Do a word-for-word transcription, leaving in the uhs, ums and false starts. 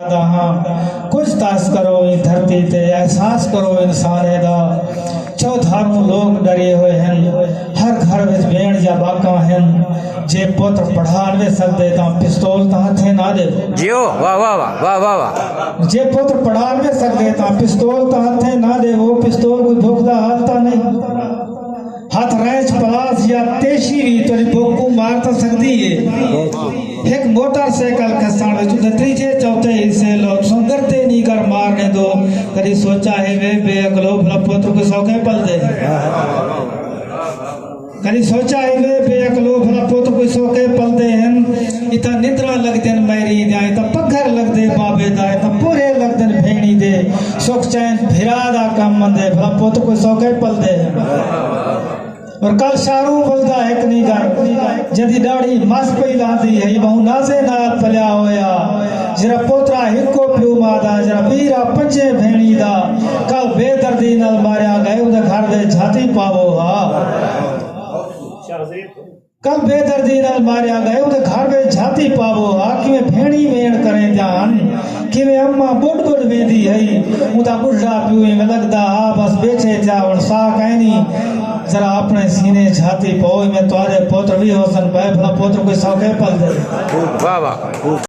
دا ہاں۔ کجھ ترس کرو ایں دھرتی تے، احساس کرو انسانے دا۔ چودھاروں لوک ڈرے ہوئے ہن، ہر گھر وچ بھیݨ یا ٻاکاں ہن۔ جے پتر پڑھا نوے سڳدے تاں پستول تاں ہتھیں نہ ݙیو۔ جیو، واہ، واہ، واہ، واہ، واہ، واہ۔ جے پتر پڑھا نوے سڳدے تاں پستول تاں ہتھیں نہ ݙیو، پستول کوئی بھکھ دا حل تاں نہیں۔ ہتھ رینچ پلاس یا تیشی وی تیݙی بھکھ کوں مار تاں سڳدی ہے۔ ہک موٹر سائیکل گھسݨ وچ اتے تریجھے چوتھے حصے لوک سوں گردے نی کر مار ݙیندو۔ کݙی سوچا ہے وے بے عقلو، بھلا پتر کوئی سوکھے پلدے؟ کݙی سوچا ہے وے بے عقلو، بھلا پتر کوئی سوکھے پلدے ہن؟ اتاں نندراں لڳدن میری دیاں، اتاں پگھر لڳدے بابے دا، اتاں پورے لڳدن بھیݨی دے۔ سکھ چین بھرا دا کم مندے، بھلا پتر کوئی سوکھے پلدے ہن؟ اور کل شاہ روں ولدا ہک نینگر، جیندی ݙاڑھی مس پئی لہندی ہئی، ٻہوں نازے نال پلیا ہویا۔ جیڑھا پوترا ہکو پیو ماء دا، جیڑھا ویرھا پنجیں بھیݨی دا، کل بے دردی نال ماریا ڳئے، اوندے گھر دے جھاتی پاوو ہا۔ کل بے دردی نال ماریا ڳئے، اوندے گھر وچ جھاتی پاوو ہا۔ کیویں بھیݨی ویݨ کریندیاں ہن، کیویں اماں ٻݙ ٻݙ ویندی ہئی، اوندا ٻڈھڑا پیو ایویں لڳدا ہا، بس ٻیٹھے چا ہݨ ساہ کائنی، ذرا اپݨے سینے جھاتی پاؤ، ایویں تہاݙے پتر وی ہوسن پئے، بھلا پتر کوئی سوکھے پلدے؟ واہ واہ۔